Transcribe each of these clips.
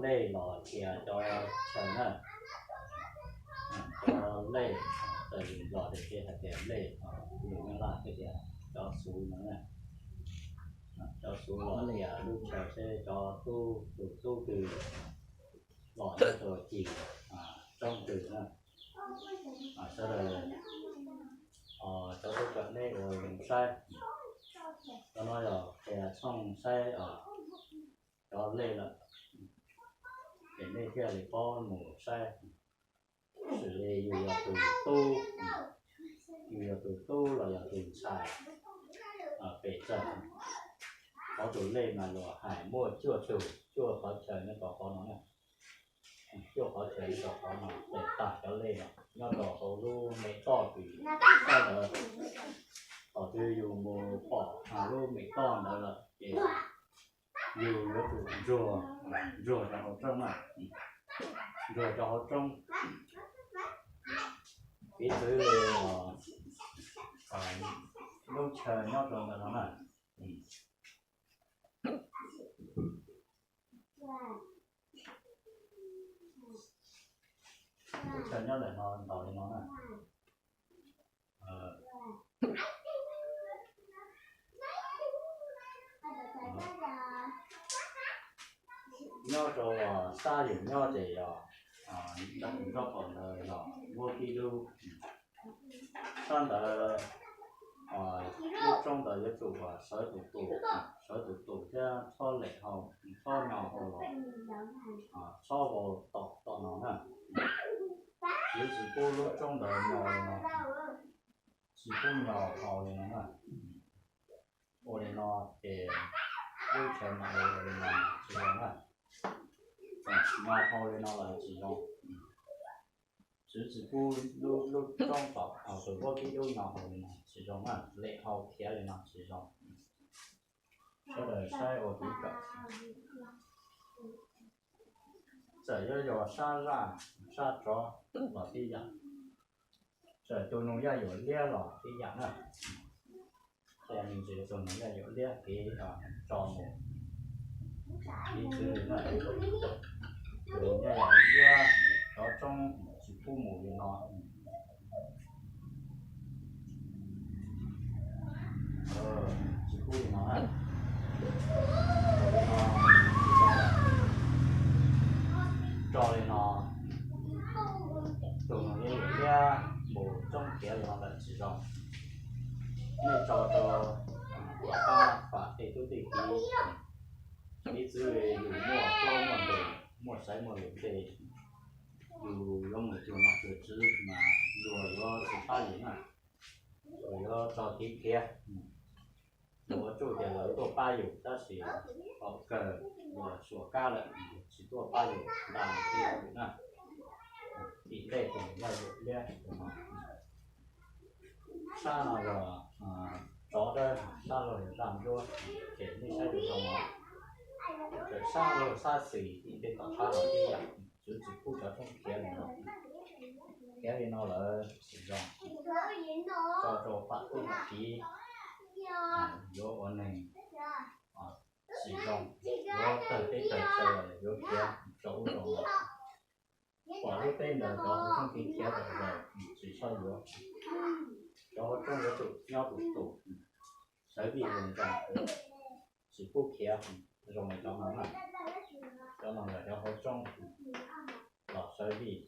Lej los tias cov chaw na, cov lej, tawm lus los tias hais tias lej, lus nyab laj thiaj tias cov xuv no na. Cov xuv los tias lub chaw seb cov tub, tus tub twg los nyob rau cim roob twg na. Sawv daws, cov tub cov nej ua zoo saib, cov no yog qhia tshooj saib cov lej lawm, ces nej thiaj li paub mus saib. Xws li yus yog tus tub, yus yog tus tub los yog tus ntxhais, pem txawm qhov tus lej mas luag hais muaj cuaj tug, cuaj qhov chaw nyob rau qhov no na. Cuaj qhov chaw nyob rau qhov no, pem tag cov lej no nyob rau hauv lub me toj kws sab ntawd. Thaum twg yus mus pom lub me toj ntawd lawm ces yus yuav tsum ntsuag, ntsuag rau hauv roob na, ntsuag rau hauv roob. Piv txwv li lub chaw nyob rau ntawm no na. Lub chaw nyob ntawm no ntaus li no na. Nyob rau sab yus nyob ces yog ntawm nrob qaum ntawd yog muab tib lub. Sab ntawd, lub roob ntawd yuav tsum sawv tus tus, sawv tus tus thiab txhob lem hau, txhob nyo hau los, txhob vau tom tom no na. Yuav tsis pub lub roob ntawd nyo li no, tsis pub nyo hau li no na. Ua li no ces lub chaw mam li ua li no tsis zoo na. Nyo hau li no los tsis zoo. Tswv tsis pub lub roob tom tus vaub kib dub nyo hau li no tsis zoo na, lem hau khiav li no tsis zoo. Sawv daws saib ua kev kawm. Txawm yuav yog sab zaj sab tsov los tib yam, txawm tus nus yaj yuam liab los tib yam na. Ces nws tsis tus nus yaj yuam liab kev tso mus, piv txwv li na, tus nus yaj yuam liab cov roob tsis pub mus li no. Tsis pub li no na. Tso li no, tus nus yaj yuam liab mus roob khiav li no lawm tsis zoo. Nej tso rau tom qab fam tej tub tej kiv, piv txwv li yus muaj plaub muaj ntug, muaj saib muaj lus tej, yus yuav mus cuag nom cuag tswv mas luag yuav tsis pab yus na, luag yuav tso kev khiav. Luag ua tsuj tias lawv tuaj pab yus tab sis thaum kawg luag suam kab lawm, tsis tuaj pab yus, nta mus tib yam na. Tim tej tus yaj yuam liab no. Sab no yog tsov dawb, sab laug yog zaj ntsuab, ces nej saib zoo zoo os. Txawm sab laug sab xis tim tej tom qab los tib yam, tswv tsis pub cov roob khiav li no. Khiav li no lawm tsis zoo. Tso rau fam tub fam kiv, yuav ua neeg tsis zoo, yuav tawg teb tawg chaw, yuav khiav rau ub rau no. Pom lub teb ntawd cov hauv rooj kev khiav tawm zaws, tsis txhob yuav. Cov hauv rooj yuav tsum nyob tus tus, sawv vij zoo zoo, tsis pub khiav. Zoo li cov no na, cov no yog cov hauv rooj los sawv vij.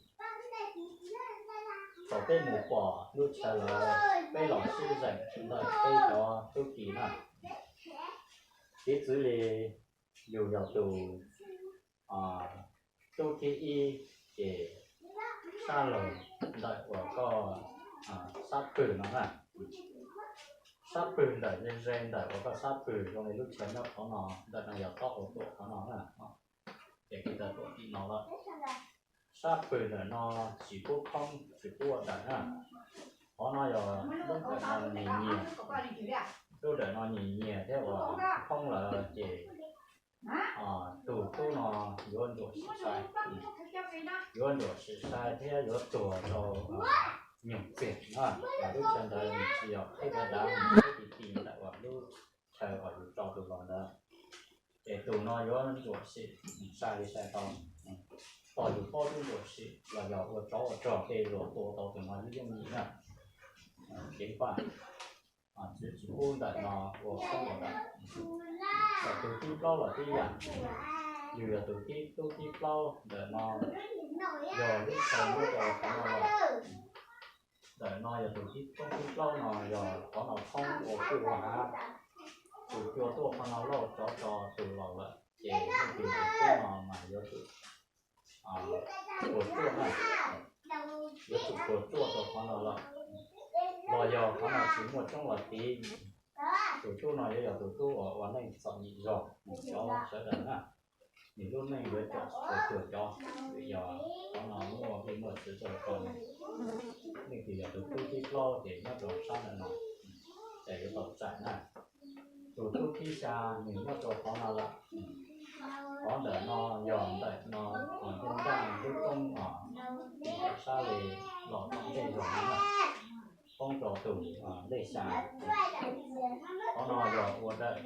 Thaum peb mus pom lub chaw lawm, peb los sib zeem ntawm peb cov tub ki na. Piv txwv li yus yog tus tub thib ib, ces sab laug ntawm uas koj sab pwg no na, sab pwg ntawm ze ze ntawm uas koj sab pwg zoo li lub chaw nyob qhov no, ntawm no yog tob hauv tuam qhov no na, ces kis tawm tuam tim no lawm. Sab pwg ntawm no tsis pub khoob tsis pub ua dawm na. Qhov no yog lub dawm no nyias nyias, lub dawm no nyias nyias thiab uas khoob lawm ces tus tub no yuav ntsuam sim sai, yuav ntsuam sim sai thiab yuav tuag rau nyoog txiag na. Lub chaw ntawd nws tsis yog qhib dav dav, nws qhib ti ti ntawm uas lub chaw uas yus tso tus los ntawd. Ces tus no yuav ntsuam sim sai li sai tau, tau yus paub twb ntsuam sim los yog ua tsov ua rog tej luag tua tau tus no yeej yooj yim na. Kev faj, tsis tsis pub ntawm no ua khoob ua ntawm. Thaum tus thib plaub los tib yam, yus yog tus thib tub thib plaub ntawm no, yog lub chaw muab rau qhov no los. Ntawm no yog tus thib tub thib plaub no yog qhov no khoob ua kwj ua hav, tus cua tuaj qhov no lauj, tsov tso tus laus lawm ces leej twg tus tub no mas yuav tsum puas tsuaj na, yuav tsum puas tsuaj rau qhov no lawm. Los yog qhov no tsis muaj roob los tiv, tus tub no yuav yog tus tub uas ua neej txom nyem zog mus cov sawv daws na. Nws lub neej yuav tsom puas tsuaj cov, vim yog qhov no muaj vij muaj txwv rau rau nws. Leej twg yog tus tub thib plaub ces nyob rau sab ntawm no, ces yuav tau txais na. Tus tub thib xya nws nyob rau qhov no lawm. Qhov ntawm no yog ntawm no, ntawm ntaj lub roob os, ntawm sab li los tom ntej zog no na, poob rau tus lej xya. Qhov no yog ua ntawm,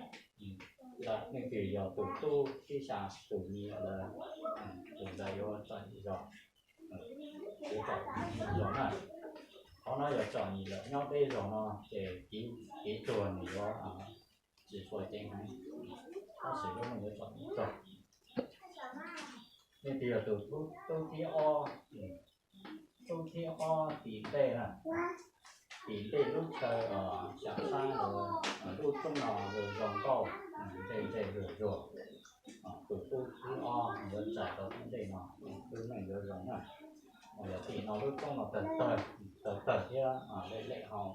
ntawm leej twg yog tus tub thib xya tus nyiam lawm, tus ntawd yuav txom nyem zog, yuav txom nyem zog na. Qhov no yog txom nyem lawm nyob deb zog no ces kev tuag nws yuav tsis tshua ceev heev, tab sis lub neej yuav txom nyem zog. Leej twg yog tus tub thib ob, tub thib ob tim ntej na, tim ntej lub chaw xyam sab ntawd, lub roob no zoo zoo nkauj, ntse ntse zuag zuag. Tus tub thib ob yuav txais tau lub ntej no, lub neej yuav zoo na. Yog tim no lub roob no tawg tawg, tawg tawg thiab lem lem hau,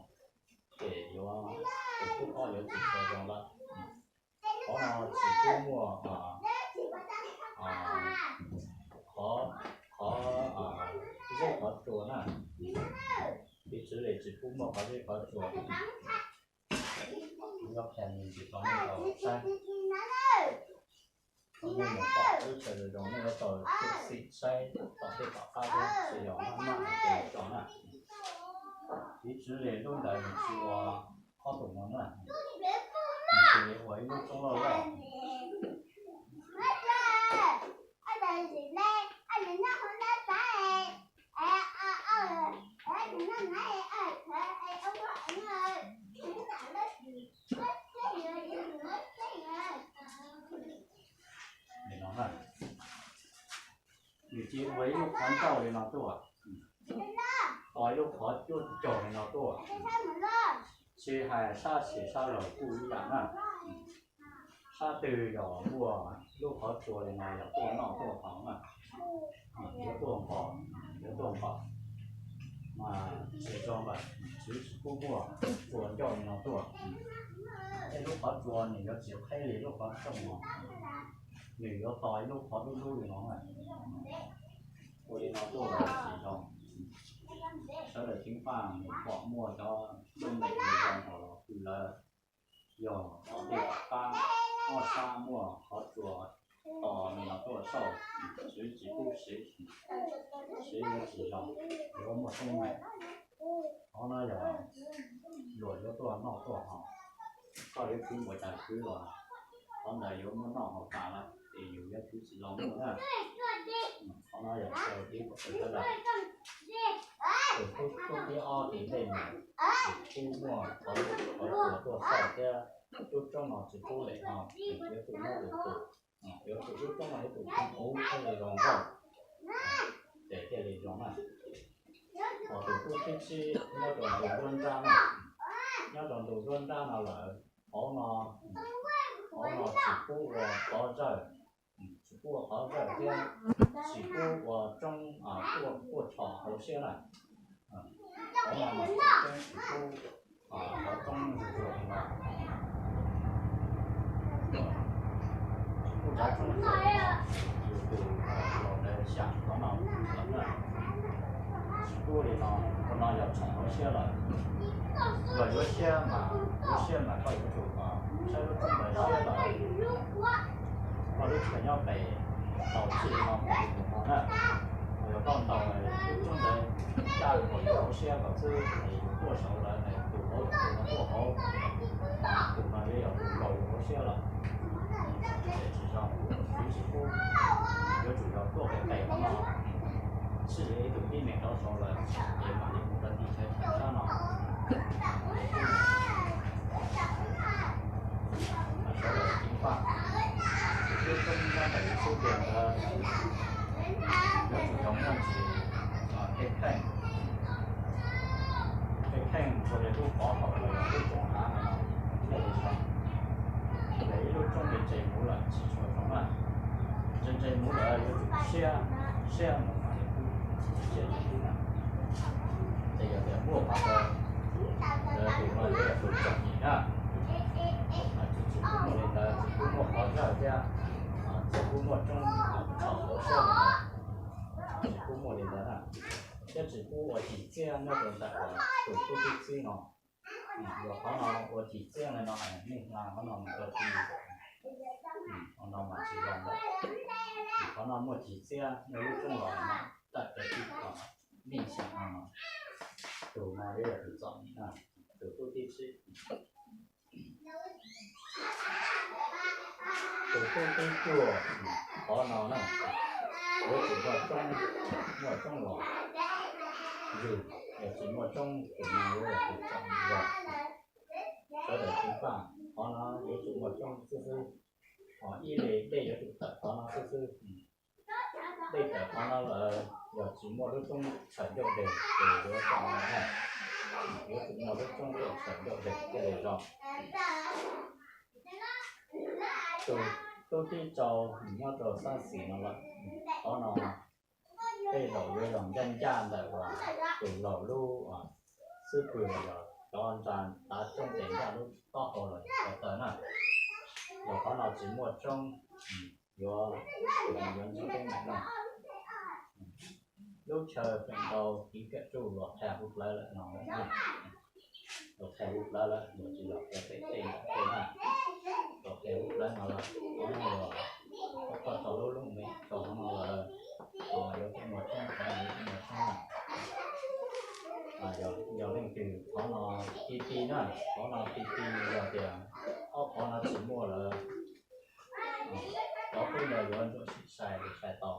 ces yuav, tus tub ob yuav tsis tshua zoo lawm. Qhov no tsis pub muaj qhov, qhov zeb qhov tsua na. Piv txwv li tsis pub muaj qhov zeb qhov tsua. Kuv yuav qhia nws tsis tau nej tau saib. Thaum nej mus pom lub chaw zoo zoo nej yuav tau xim saib tom tej tom qab thiab, tsis yog maj maj ua ces tso na. Piv txwv li lub ntawd nws tsis ua ob tug no na, nws cia li ua ib lub roob loj loj. Li no na, nws cia li ua ib lub qhov ncauj li no tuaj, ua ib lub qhov cuab cog li no tuaj. Tsis hais sab xis sab laug kuj ib yam na. Sab twg yog muaj lub qhov tsua li no yog tuaj noj tuaj haus na, yuav tuaj nqos, yuav tuaj nqos. Mas tsis zoo lawm, tsis pub muaj tsua ncauj li no tuaj. Tej lub qhov tsua nws yuav tsis qheb li lub qhov rooj no, nws yuav tau ib lub qhov dub dub li no na. Ua li no tuaj los tsis zoo. Sawv daws ceev faj mus pom muaj cov lub npe zoo hauv los pw lawm. Yog tom tej tom qab ob sab muaj qhov tsua to li no tuaj xauj, tsis tsis pub siv, siv yuav tsis zoo, yuav muaj teeb meem. Qhov no yog luag yuav tuaj noj tuaj haus, koj yuav khwv npaum cas khwv los qhov ntawd yuav muaj noj haus tas lawm ces yus yuav khwv tsis los muaj na. Qhov no yog xav tiv kom sawv daws, tus tub thib ob tim ntej mus, tsis pub muaj qhov tsua tuaj xauj thiab, lub roob no tsis pub lem haus, yuav tsum muab tus tus, yuav tsum lub roob no yuav tsum pub thiaj li zoo nkauj, ces thiaj li zoo na. Ho tus tub thib tsib nyob rau ntug nruab nrab na, nyob rau ntug nruab nrab no lawm, hauv no, hauv no tsis pub ua qhov zawj, tsis pub ua qhov zawj thiab, tsis pub ua roob tuaj tuaj tshom hauv siab na. Qhov no mas tseem ceeb tsis pub, qhov roob zuag zuag li no. Tsis pub cov roob zuag li no, yus tus laus ntawd xyam qhov no lawm na. Tsis pub li no, qhov no yog tshom hauv siab lawm. Yog yuav siab mas, yuav siab mas koj yuav tsum saib lub roob ntawd siab lawm. Koj lub chaw nyob pem ntaus txij no mus tus tus no na. Yog koj ntaus lub roob ntawd caj los yus hauv siab kom xwb es yus tuaj saud lawm es tus hauv tus no tuaj hauv, tus no yuav yog tus laus yus hauv siab lawm. Tus txiv tub yuav tsum yog tuaj qev qees qhov no, txij li ib tug tib neeg rov saud lawm, ces mam li mus rau tim chaw sab no. Sawv daws ceev faj, lub roob nyob ntawm yus xub ntiag ntawd yuav tsum yog muaj ntsis tej kheej, tej kheej txhua li lub pov haum los yog lub roob hav no thiaj li zoo. Yog ib lub roob ntse ntse mus lawm tsis tshua zoo na. Ntse ntse mus lawm yuav tsum siab, siab mus mam li kub, siab li kub na. Ces yog tias muaj qhov ntawd, lawv tus no yog tus txom nyem na. Tsis tsis pub muaj li ntawd, tsis pub muaj qhov zawj thiab, tsis pub muaj roob txhaum hauv siab li ntawd, tsis pub muaj li ntawd na. Thiab tsis pub ua chim txiaj nyob rau ntawm tus tub tub txib no. Yog qhov no ua chim txiaj no, nej hla qhov no mus rau ti, qhov no mas tsis zoo lawm. Qhov no muaj chim txiaj nyob lub roob los tawm rau ti kom meej xeem no, tus no yog tus txom nyem na, tus tub tib txib. Tus tub tib cuaj, qhov no na, yuav tsum muaj roob, muaj roob los yug, yog tsis muaj roob tus no yuav yog tus txom nyem zog. Sawv daws ceev faj, qhov no yuav tsum muaj roob xwb xwb, ho ib li dej yuav tsum tawm qhov no xwb xwb. Dej tawm qhov no lawm, yog tsis muaj lub roob tshawm ncauj deg ces yuav txom nyem na. Yuav tsum muaj lub roob dej tshawm ncauj deg thiaj li zoo. Tus tub tib rau nyob rau xab xis no lawm, qhov no tej zaum yuav yog ncaj ncaj ntawm uas tus laug lub xub pwg los yog cov nra tav roob tes ncaj lub taub hau los yog ko taw na. Yog qhov no tsis muaj roob, yuav, yuav ntsib teeb meem na. Lub chaw feem ntau kev kawm tsuj los qhia hauv plawv lawm no, los qhia hauv plawv lawm, los tsis los qhia pem tej ntawm tej na. Los qhia hauv plawv no lawm, qhov no los koj tso lub lub me rau qhov no lawm, yuav muaj roob, qhov no yuav muaj roob na. Yog leej twg qhov no ti ti na, qhov no ti ti yog tias ob qhov no tsis muaj lawm, cov tub ntawd yuav ntsuam sim sai li sai tau.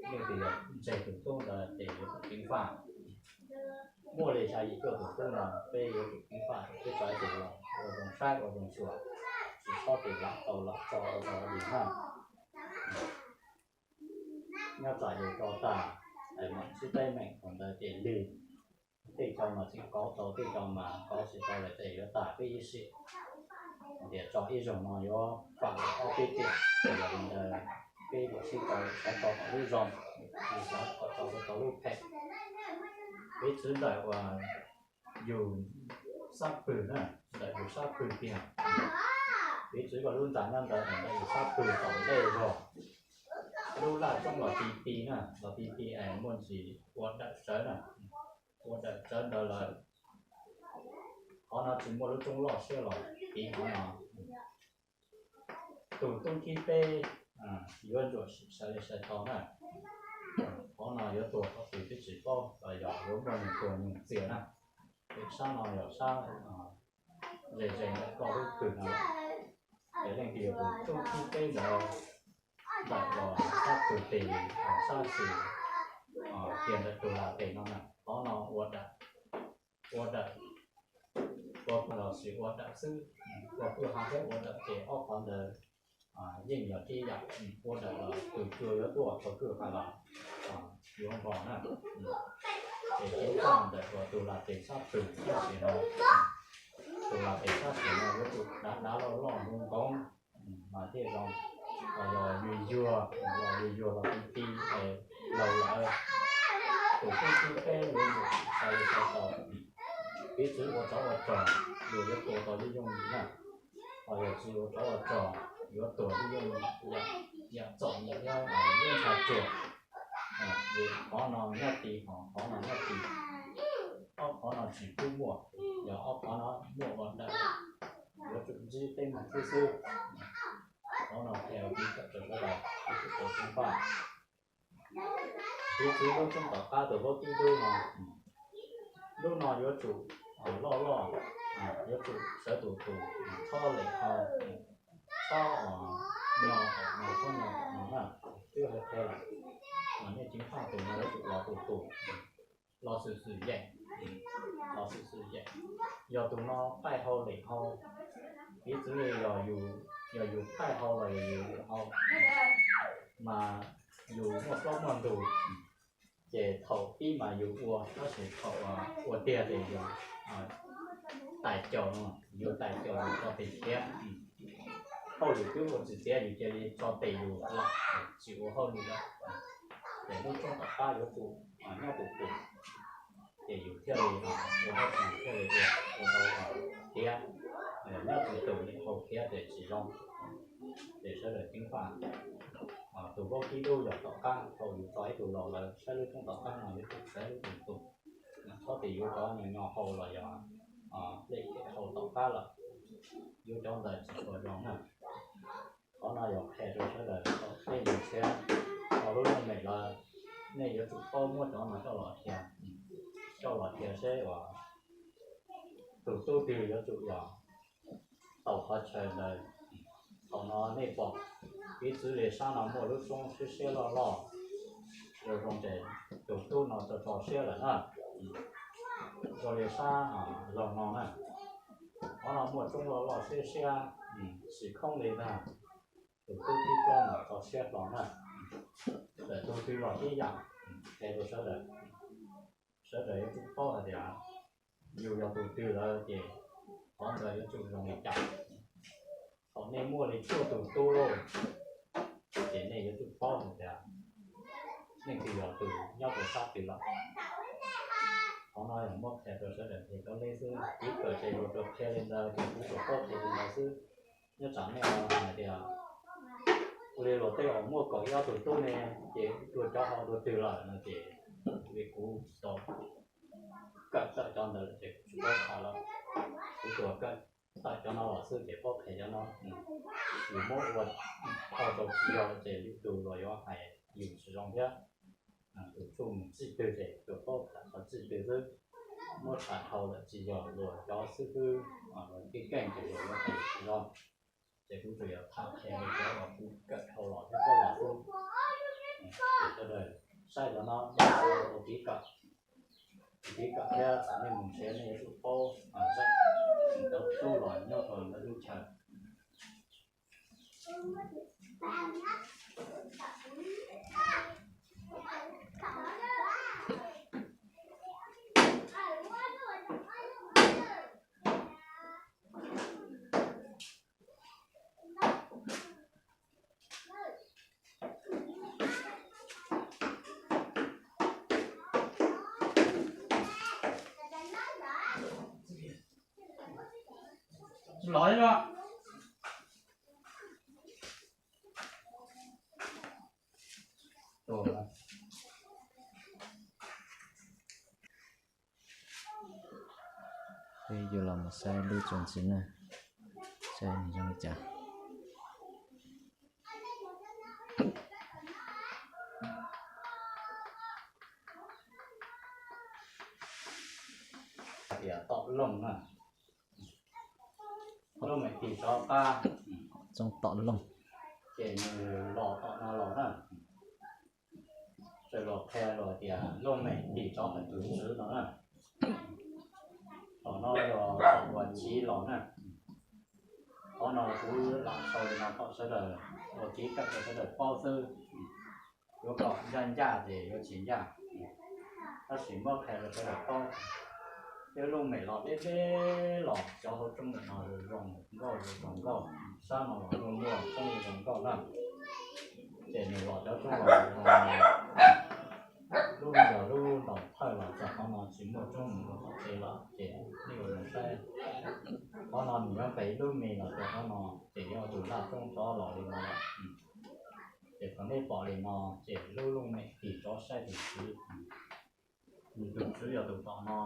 Leej twg yog ntseg tus tub ntawd ces yuav tsum ceev faj. Muaj li xya yim cuaj tus tub no peb yuav tsum ceev faj, peb tso ib tus los ua zoo saib ua zoo xyuas, tsis txhob tus lam tau lam tso ua zoo li na. Nyob tsam yus tso tag, mam ntsib teeb meem thaum ntawd ces lig. Tej co mas tseem kauv tau, tej co mas kauv tsis tau lawm ces yuav tag peb ib sim. Tias tso ib zaug no yuav faj ob peb tiam, ces yog li ntawd peb yuav sib tau xav tso kom lub zoo, xav kom tso tau lub phem. Piv txwv ntawm uas yus sab pwg na, ntawm yus sab pwg tiag. Piv txwv kom lub ntxa nyob ntawd ntawm yus sab pwg tom ntej zog. Lub laj roob los ti ti na, los ti ti es muaj ntsis ua dawm tsawv na, ua dawm tsawv ntawd lawm. Qhov no tsis muaj lub roob loj siab los tiv qhov no. Tus tub thib peb yuav ntsuam sim sai li sai tau na. Qhov no yuav tuag qhov twg twb tsis paub los yog yuav muaj neeg tuag nyoog txias na. Pem sab no yog sab ze ze ntawm koj lub pwg no. Ces leej twg yog tus tub thib peb ntawd ntawm los sab pwg tes, sab xis, kiag ntawm tus lam tes no na. Qhov no ua dawm, ua dawm, ua los sis ua dawm xwb, ua kwj ha thiab ua dawm ces ob qhov ntawd yeej yog tib yam. Ua dawm los tus cua yuav tuaj, ua kwj ha los yuav nqos na. Ces ceev faj ntawm uas tus lam tes sab pwg sab xis no, tus lam tes sab xis no yuav tsum dav dav loj loj nkoov nkoov mas thiaj zoo. Los yog yuag yuag, los yuag yuag los ti ti es laus lawm, tus tub thib peb yuav tsum sai li sai tau. Piv txwv ua tsov ua rog, yus yuav tua tau yooj yooj yim na. Ho yog tsis ua tsov ua rog, yuav tuag yooj yooj yim, yam txom nyem thiab yeej ntshav tsuag. Qhov no nyob ti, ho qhov no nyob ti, ob qhov no tsis pub muaj. Yog ob qhov no muaj ua dawm, yuav tsum ntsib teeb meem xwb xwb. Qhov no qhia tiv thawj rau sawv daws, tiv thawj rau ceev faj. Piv txwv lub roob tom qab tus vaub tib dub no, lub no yuav tsum loj loj, yuav tsum sawv tus tus txhob lem hau, tsob uas nyo, nyo tsob nyo no na, twb hais qhia lawm, mas nej ceev faj tus no yuav tsum los tus tus, los xwm xwm yeem, los xwm xwm yeem. Yog tus no thaij hau lwm hau, piv txwv li yog yus, yog yus thaij hau los yog yus lwm hau, mas yus muaj plaub muaj ntug, ces thaum pib mas yus ua, tab sis thaum ua tiag ces yus tais caus no, yus tais caus yus tso tes khiav. Hauj lwm twb ua tsis tiav yus cia li tso tes yus lawm, tsis ua hauj lwm lawm. Ces lub roob tom qab yuav tsum nyob tus tus, ces yus thiaj li ua hauj lwm thiaj li ua, ua tau tiav. Nyob tus tus li hau khiav ces tsis zoo. Ces sawv daws ceev faj, tus vaub kib dub yog tom qab, thaum yus tso ib tug laus lawm saib lub roob tom qab no yuav tsum xaiv lub tus tus, txhob tias yus cov nyo nyo hau los yog lej kem hau tom qab lawm, yus cov ntawd tsis tshua zoo na. Qhov no yog qhia rau sawv daws thaum nej mus txhiab tau lub looj mem lawm, nej yuav tsum paub muab cov no coj los dhia, coj los dhia seb uas tus tub twg yuav tsum yog tau qhov chaw ntawd. Thaum no nej pom piv txwv li sab no muaj lub roob siab siab loj loj, zoo zoo ces tus tub no tso tso siab lawm na. Zoo li sab laug no na, qhov no muaj roob loj loj siab siab, tsis khoob li ntag. Tus tub thib plaub no tso siab hlo na. Txawm tus twg los ib yam, qhia rau sawv daws, sawv daws yuav tsum paub hais tias yus yog tus twg lawm ces qhov ntawd yuav tsum zoo li cas. Thaum nej muaj li cuaj tus tub lauj, ces nej yuav tsum paub hais tias leej twg yog tus nyob rau sab twg lawm. Qhov no yog muab qhia rau sawv daws nthe kab leb xwb, kuv kawm ces luag tsuas qhia li ntawd ces kuv tsuas paub qhia li ntawd xwb. Nyob tsam nej hais tias ua li luag tej uas muaj kaum ob tug tub ne, ces ua cov hau dua twg lawm no ces, li kuv tsis tau kawm tawm cov ntawd lawm ces kuv tsis paub qhia lawm. Kuv tsuas kawm tawm cov no los xwb ces paub qhia cov no. Yus muab ua dhau rau tsis yog ces lwm tus los yuav hais yus tsis zoo thiab. Tus tsuj mus txij twg ces tsuas paub tham qhov txij twg xwb. Muab tham dhau lawm tsis yog luag cov xib hwb, luag keej keej ces luag yuav hais yus tsis zoo. Ces kuv tsuas yog tham qhia rau cov uas kuv kawm dhau los thiab paub los xwb. Ces sawv daws saib cov no, ua kev kawm, ua kev kawm thiab txawm nej mus nrhiav nej yuav tsum paub, cov tub los nyob rau lawv lub chaw. Los Peb yuav los mus saib lub txuas ntxiv na, saib nws zoo li cas. Tias tom looj na, looj mem tig tsov qab, txooj tom looj. Ces nws los tom no los na, txawm los qhia los tias looj mem tig tsov qhov tus tswv no na. Tom no yog uas chiv los na. Qhov no kuv lam sau li no kom sawv daws ua kev kawm rau sawv daws paub xwb. Yuav kom ncaj ncaj ces yuav tsis ncaj, tab sis muab qhia rau sawv daws paub. Thiab looj mem los deb deb los cov hauv roob ntawm no zoo nkauj zoo nkauj, sab no los luaj luaj roob zoo nkauj na. Ces nws los cov roob los zoo, lub me yog lub ntaus thawj los txog qhov no tsis muaj roob mus rau tom tsev lawm ces nej ua zoo saib. Qhov no nws yuav nqis lub me los rau qhov no ces yog tus laj roob rov los li no lawm. Ces thaum nej pom li no ces lub looj mem tig tsov saib tus tswv. Nws tus tswv yog tus tom no,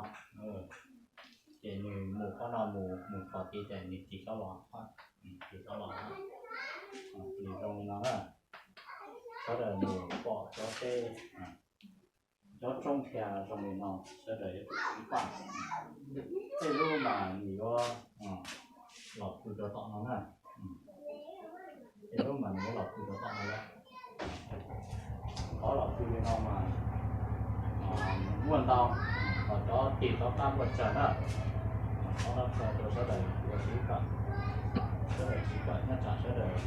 ces nws mus qhov no mus, mus txog tid ces nws tig tsov los, tig tsov los. Nws zoo li no na. Sawv daws mus pom cov teb, cov roob dhia zoo li no, sawv daws yuav tsum ceev faj. Tej lub mas nws yuav los pw rau tom no na. Ces lub mas nws yuav los pw rau tom no lawm. Qhov los pw li no mas muaj ntau, qhov cov tig rov qab muaj tsawg na. Qhov no tso rau sawv daws ua siv kom, sawv daws siv kom nyob tsam sawv daws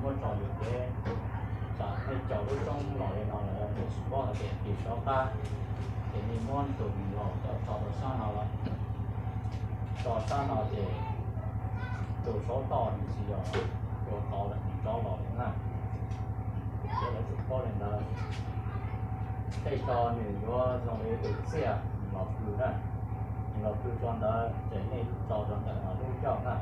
muab tso yuam kev, tsam nej caum lub roob los li no lawm nej tsis paub hais tias tig rov qab, ces nej muab tus nws los coj tso rau sab no lawm. Tso sab no ces tus saud toj nws tsis yog ua tau lawm nws rov los lawm na. Sawv daws tsum paub li ntawd. Tej tso nws yuav zoo li tus txiaj nws los pw na, nws los pw tso ntawd ces nej tso rau ntawm lub ncauj na,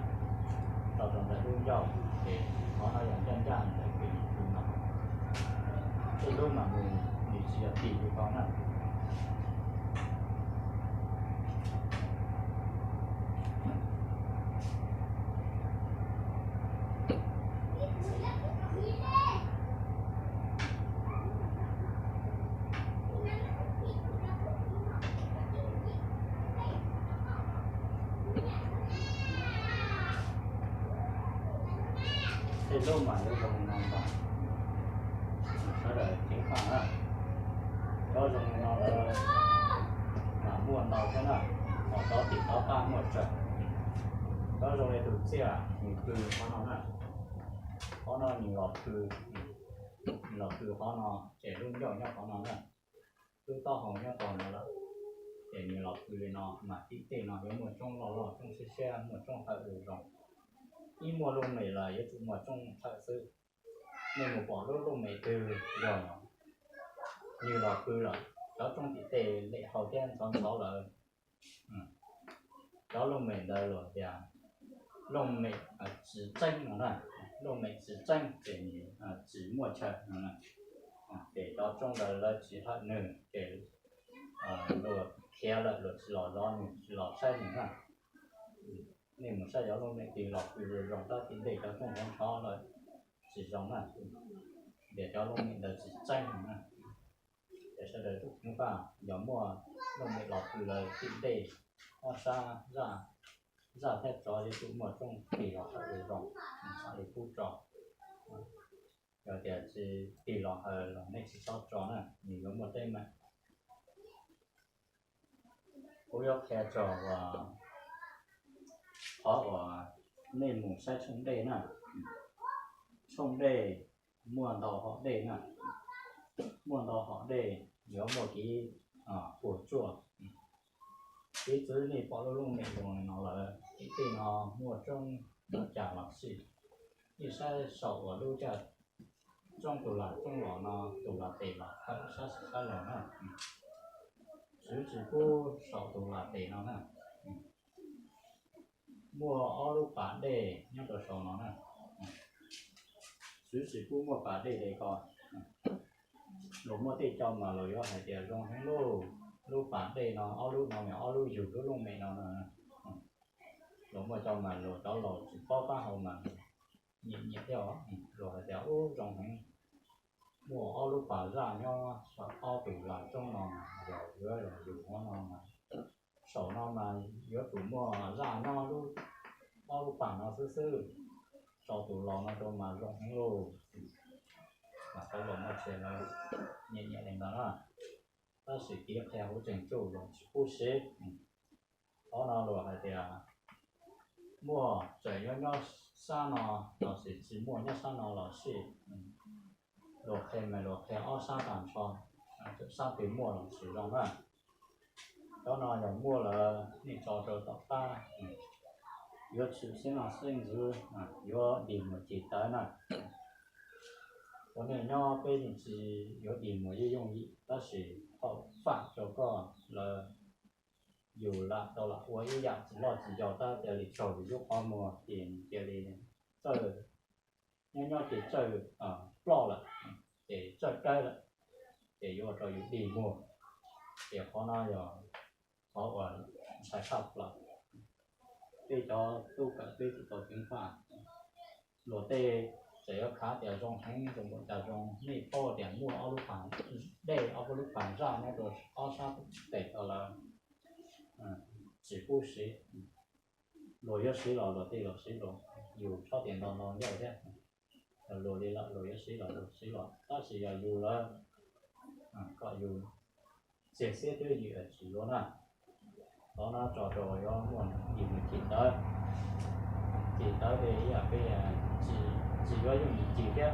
tso rau ntawm lub ncauj ces qhov no yog ncaj ncaj ntawm kev nws pw no. Tej lub mas nws, nws tsis yog tig li ko na. Tej lub mas yuav zoo li no ntag, sawv daws ceev faj na. Cov zoo li no lawm mas muaj ntau thiab na, ho cov tim tov qab muaj tsawg. Cov zoo li tus txiaj nws pw qhov no na, qhov no nws los pw, nws los pw qhov no, ces lub ncauj nyob qhov no na, lub taub hau nyob qhov no lawm, ces nws los pw li no mas tim tej no yuav muaj tsoob loj loj, tsoob siab siab, muaj tsoob hawm zoo. Ib muaj looj mem los yuav tsum muaj tsoob hawm xwb. Nej mus pom lub looj mem twg yog nws los pw lawm, cov tsoob tim tej lem hau thiab ntxhov ntxhov lawm, cov looj mem ntawd luag tias looj mem tsis tseeb no na. Looj mem tsis tseeb ces nws tsis muaj chaw no na. Ces cov tsoob ntawd lawv tsis hawm nws ces luag khiav lawm, luag tsis los zov nws, tsis los saib nws na. Nej mus saib cov looj mem twg los pw zoo zoo tab tim ntej cov tsoob ntxhov ntxhov lawm tsis zoo na, tias cov looj mem ntawd tsis tseeb no na. Ces sawv daws tsum ceev faj, yog muaj looj mem los pw lawm tim ntej ob sab zaj, zaj thiab tsov yuav tsum muaj tsoob tig los hawm zoo zoo, txhaj li pub tso. Yog tias tsis tig los hawm los nej tsis txhob tso na, nws yuav muaj teeb meem. Kuv yuav qhia txog uas qhov uas nej mus saib tshooj dej na. Tshooj dej muaj ntau hom dej na, muaj ntau hom dej yuav muaj kev puas tsuaj. Piv txwv nej pom lub looj mem zoo li no lawm, tim tej no muaj tsoob los cas los xij, nej saib saum uas lub caj tsoob tus lam tsoob los no, tus lam tes los hawm sab xis sab laug na. Tswv tsis pub saum tus lam tes no na. Muaj ob lub pas dej nyob rau saum no na. Tswv tsis pub muaj pas dej li ko. Luag muaj tej co mas luag yuav hais tias zoo heev lauj, lub pas dej no ob lub no mas ob lub yug lub looj mem no na. Luag muaj co mas luag cov laus tsis paub qab hau mas nyiam nyiam thiab, luag hais tias ub zoo heev. Muaj ob lub pas zaj nyob saum ob tus lam tsoob no, yog yuav los yug no mas, saum no mas yuav tsum muaj zaj nyob ob lub pas no xwb xwb. Tso tus laus no rau mas zoo heev lauj. Mas cov laus muaj tsev lawv nyiam nyiam li ntawd na. Tab sis kev qhia hauv tseem tsuj luag tsis pub siv. Qhov no luag hais tias muaj tseem yuav nyob sab no los sis tsis muaj nyob sab no los xij. Luag qhia mas luag qhia ob sab tag nrho, sab twg muaj los sis zoo na. Cov no yog muaj lawm nej tso rau tom qab, yuav tshwm xeeb los xeeb ntxwv, yuav dig muag cig tawv na. Ua neej nyob peb yeej tsis yuav dig muag yooj yooj yim, tab sis thaum faj rau koj lawm, yus lam tau lam ua ib yam tsis loj tsis yau tab cia li raug yus lub qhov muag ces cia li txawj, nyob nyob ces txawj ploj lawm, ces txawj kawg lawm, ces yuav ua rau yus dig muag. Ces qhov no yog qhov uas ntshai tshaj plaws. Tej cov tub kawm teb tsis tau ceev faj, luag tej tseem yuav khav tias zoo heev zoo npaum cas zoo, nej paub tias muaj ob lub pas dej ob lub pas zaj nyob rau ob sab tes tau lawm, tsis pub siv. Luag yuav siv los luag tej los siv los, yus txhob tias nto nto ncauj thiab. Luag li lawm luag yuav siv los luag siv los, tab sis yog yus lawm, kom yus txiav siab twb yim tsis yuav na. Qhov no tso rau yuav muaj yim mus cim tawv, cim tawv li ib yam peb tsis yuav yooj yim cim thiab.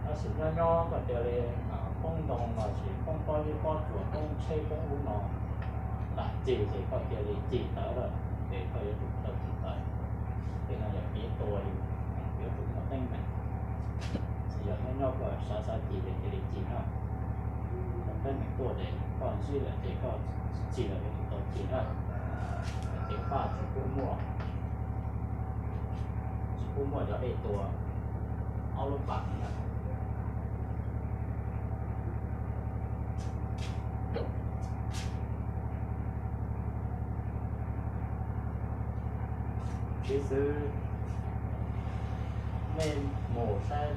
Tab sis nyob nyob koj cia li poob ntoo los sis poob pob zeb pob tsuas poob tsheb poob ub no, tam cim ces koj cia li cim tawv lawm ces koj yuav tsum tau cim tawv. Tej no yog piv tua yus, yuav tsum muaj teeb meem. Tsis yog nyob nyob koj xav xav cim ces cia li cim na. Teeb meem tuaj ces koj ntsib lawm ces koj tsis cim los yuav tsum tau cim na. Ceev faj tsis pub muaj, tsis pub muaj cov dej tua ob lub pas na. Piv xwv nej mus saib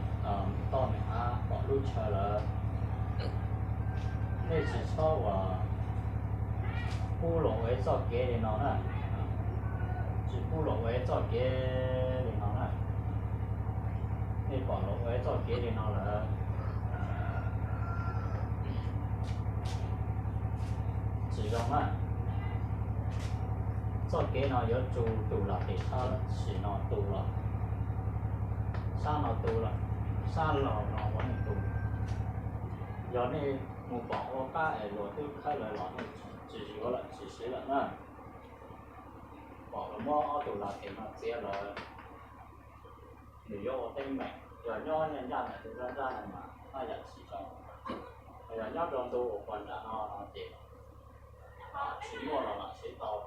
toj me av tom lub chaw lawm, nej tsis txhob uas pub luag ua ib txoj kev li no na, tsis pub luag ua ib txoj kev li no na. Nej pom luag ua ib txoj kev li no lawm tsis zoo na. Txoj kev no yuav tsum tus lam tes sab sim no tu los, sab no tu los, sab laug no ua neeg tu. Yog nej mus pom ua qab es luag twb khawb lawv los nej tsis yuav lawm tsis siv lawm na. Pom luag muab ob tug lam tes no txiav lawm, nws yuav ua teeb meem. Yog nyob nyob ncaj ncaj ntawm tus nrab nrab no mas haj yam tsis zoo. Yog nyob rau ntu uas puag nram no no ces tsis muaj los lam siv tau.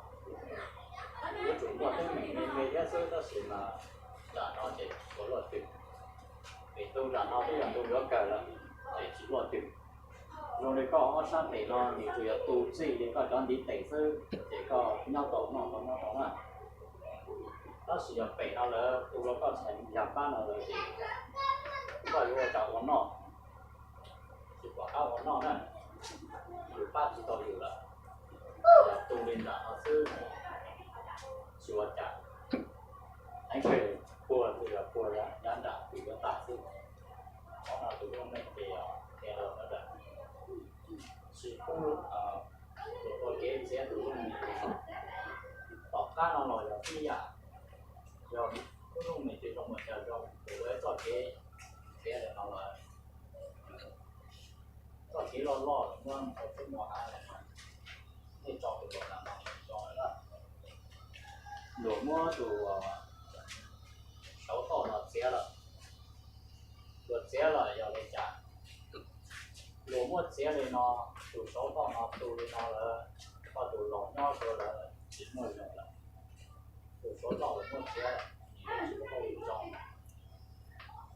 Yuav tsum muaj teeb meem me me thiab xwb tab sis mas nram no ces tsuas luaj twg. Vim ntu nram no twb yog ntu yuav kawg lawm ces tsis luaj twg. Zoo li koj ob sab tes no nws tsuas yog tu txij li koj cov ntiv tes xwb ces koj nyob tau noj tau noj tau na. Tab sis yog pem no lawv tu rau koj txhais yag pab no lawm ces koj yuav ua cas ua noj, tsis pom qab ua noj na. Yus pab tsis tau yus lawm, yog tu li nram no xwb tsis ua cas. Eev kawg puag twb yog puag yav nram twb yuav tag xwb. Qhov no tus lub neej ces qhia rau sawv daws tsis pub luag ua kev txiav tus lub me. Tom qab no los yog tib yam, yog lub me tsis zoo mus cas zoo tus ua ib txoj kev txiav li no lawm. Txoj kev loj loj los muab rau txhua muaj av li no, nej tso tus luam nram no tso lawm. Luag muab tus saud toj no txiav lawm. Luag txiav lawm yog li cas? Luag muab txiav li no, tus saud toj no tu li no lawm, koj tus laus nyob rau lawm tsis muaj zoo lawm. Tus saud toj luag muab txiav, tsis tau zoo.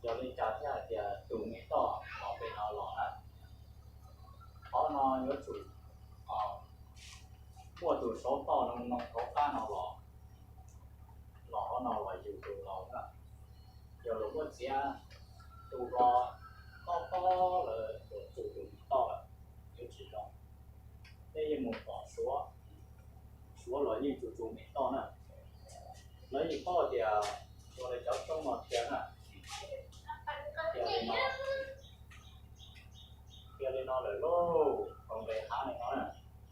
Yog li cas thiaj hais tias tus me toj los pem no los na? Qhov no yuav tsum muaj tus saud toj no no hauv qab no los, los qhov no los yus tus laus na. Yog luag muab txiav, tus ko tob tob lawm, luag tsum tus me toj lawm, yuav tsis zoo. Nej yeej mus pom Suav, Suav los yeej tsum tus me toj na. Lawv yeej paub tias ua li cov roob no thiab na, thiab li no, thiab li no lawm lauj, hauv nqes hav li no na,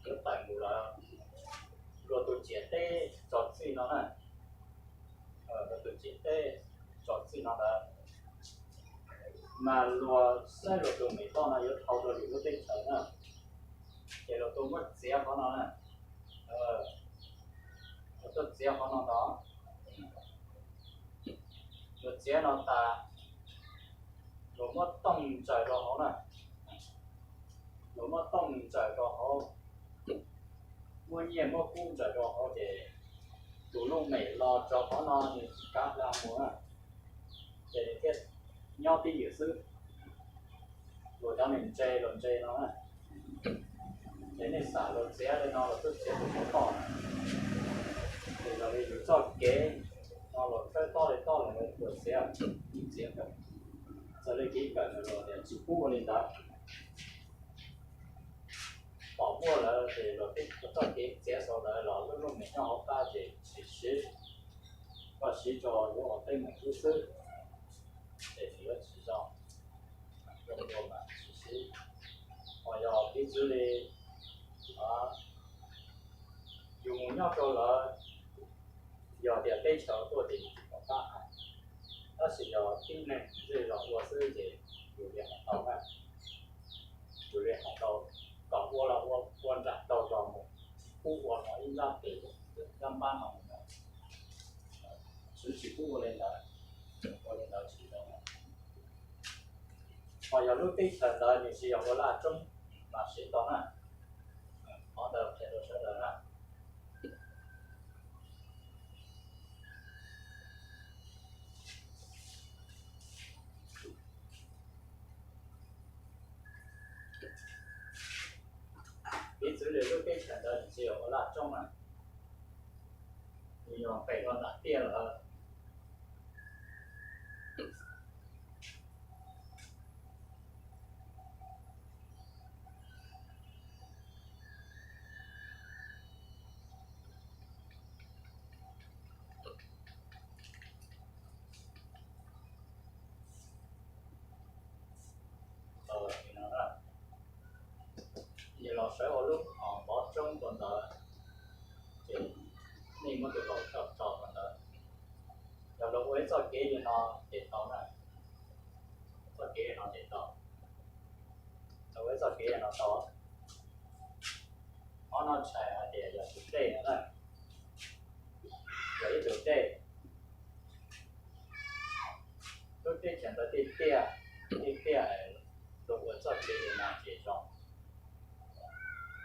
yuav tawm mus lawm, luag tus ciam teb tso txij no na, luag tus ciam teb tso txij no lawm, mas luag saib luag tus me toj no yuav dhau rau yus lub teb chaws na, ces luag tuaj muab txiav qhov no na, luag tuaj txiav qhov no ntag. Luag txiav no tas, luag muab tooj ntsaws rau hauv na, luag muab tooj ntsaws rau hauv, muab nyiaj muab kub ntsaws rau hauv ces tus looj mem los rau qhov no nws tsis kav hla mus na, ces nws thiaj nyob tib ywm xwb. Luag cov niag ntse luag ntse no na, ces nej xam luag txiav li no los twb txiav tus saud toj, ces yog li yus txoj kev no los khawb tob li tob los luag txiav, txiav kawg. Txawm li kev kawm los tias tsis pub ua li ntawd. Pom muaj lawm ces luag txoj kev txiav xaus lawm los lub looj mem nyob hauv qab ces tsis siv, koj siv tso yuav ua teeb meem xwb xwb. ces nws yuav tsis zoo, zoo dua mas tsis sib. Ho yog piv txwv li yus mus nyob rau lawv, yog tias teb chaws tuaj ces yus tsis pom qab hais, tab sis yog tib neeg zej zog ua xwb ces yus li hais tau na, yus li hais tau, kom ua los ua, ua nram tau zog mus, tsis pub ua no ib nrab tes, ib nrab npab no mus, tsis pub ua li ntawd, ua li ntawd tsis zoo. Ho yog lub teb chaws ntawd nws tsis yog ua laj roob mas siv tau na. Qhov ntawd qhia rau sawv daws na. Piv txwv li lub teb chaws ntawd nws tsis yog ua laj roob na, nws yog pem rau nram tiaj lawm. Ces los sawv ua lub hom npov roob rau ntawd, ces nej muab tus laus coj tso rau ntawd. Yog los ua ib txoj kev li no ces tau na, txoj kev li no ces tau, los ua ib txoj kev li no tau. Qhov no txhais hais tias yog tus dej no na, yog ib tus dej. Lub teb chaws ntawd tiaj tiaj, tiaj tiaj, luag ua txoj kev li no ces zoo.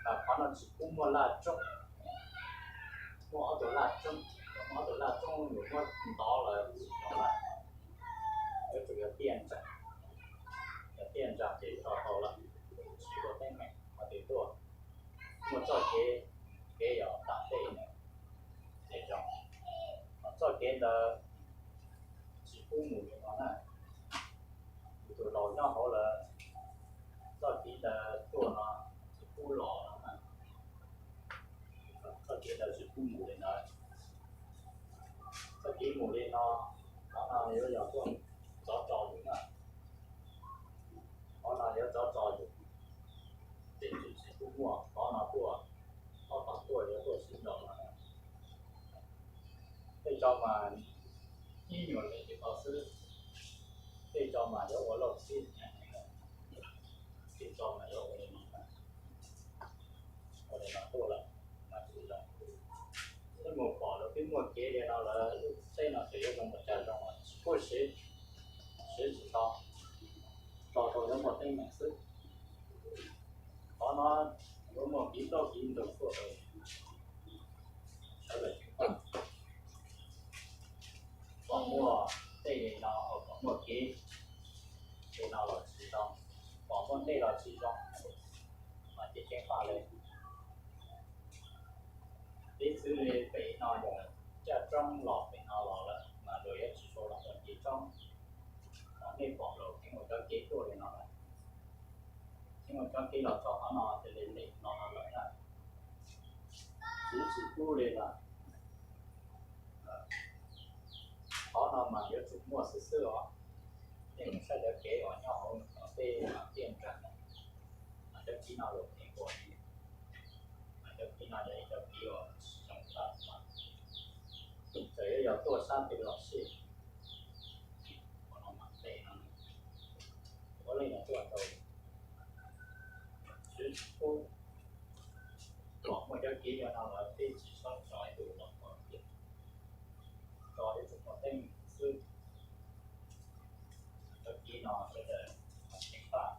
Mas qhov no tsis pub muaj laj roob, muaj ob tug laj roob, muaj ob tug laj roob yus muab ntov lawm tsis zoo na. Yuav tsum yog tiaj ntsag, yog tiaj ntsag ces tso tau lawm, tsis ua teeb meem qhov twg tuaj. Muaj txoj kev, kev yog tam tej na, ces zoo. Ho txoj kev ntawd tsis pub mus li no na. Yus tus laus nyob hauv lawm, txoj kev ntawd tuaj no tsis pub los no na. Txoj kev ntawd tsis pub mus li ntawd. Txoj kev mus li no, qhov no yuav yog tuaj tsov rog yus na. Qhov no yuav tsov rog yus, ces tsis pub muaj qhov no tuaj, qhov no tuaj yuav tuaj sib nraus no. Tej tso mas ib nyuag li tsis tau xwb, tej tso mas yuav ua lauj xib, tej tso mas yuav ua li no, ua li no tuaj lawm mas tsis zoo. Twb mus pom lawv twb muaj kev li no lawm, lub teb no ces yuav zoo mus cas zoo, tsis pub siv, siv tsis tau, tso rau yuav muaj teeb meem xwb. Qhov no yuav muaj kev plaub kev ntug tuaj rau sawv daws ceev faj. Pom muaj tej li no, pom muaj kev li no los tsis zoo, pom muaj tej los tsis zoo, mas ces ceev faj li. Piv txwv li pem no yog caj roob los pem no los lawm mas luag yuav tsis sau los ua kev roob, mas nej pom luag kheev ua cov kev tuaj li no lawm, kheev ua cov kev los txog qhov no cia li li no no lawm na. Tsis, tsis pub li lawm. Qhov no mas yuav tsum muaj xwb xwb os. Nej mus saib cov kev uas nyob hauv tej tiaj nrag, mas cov kev no luag kheev ua li, mas cov kev no yog ib cov kev uas tsis zoo tshaj plaws. Txawm yuav yog tuaj sab twg los xij, qhov no mas tej no ua li no tuaj tau, tsis, tsis pub. Pom muaj cov kev li no lawm peb tsis txhob tso ib tug los pom tias, tso ib tug pom teeb xwb. Cov kev no sawv daws ceev faj.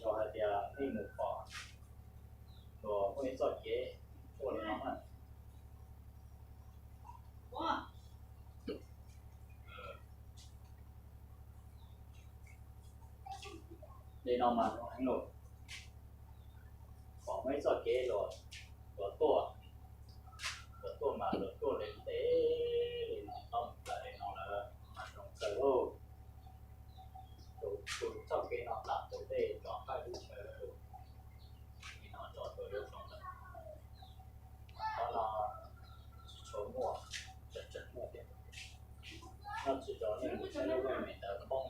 Yog hais tias nej mus pom luag muaj ib txoj kev tuaj li no na, li no mas zoo heev lauj. Pom muaj ib txoj kev luag, luag tuaj, luag tuaj mas luag tuaj li ntev li no, tau mus plaws li no lawm mas zoo kawg lauj. Tus, tus txoj kev no tam tus dej los qaij lub chaw lawm, li no tso tuaj yuav zoo lawm. Qhov no tsis tshua muaj, tseem, tseem muaj thiab. Nyob tsis rau nej mus saib lub me ntawd poob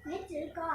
Neb tsis ko,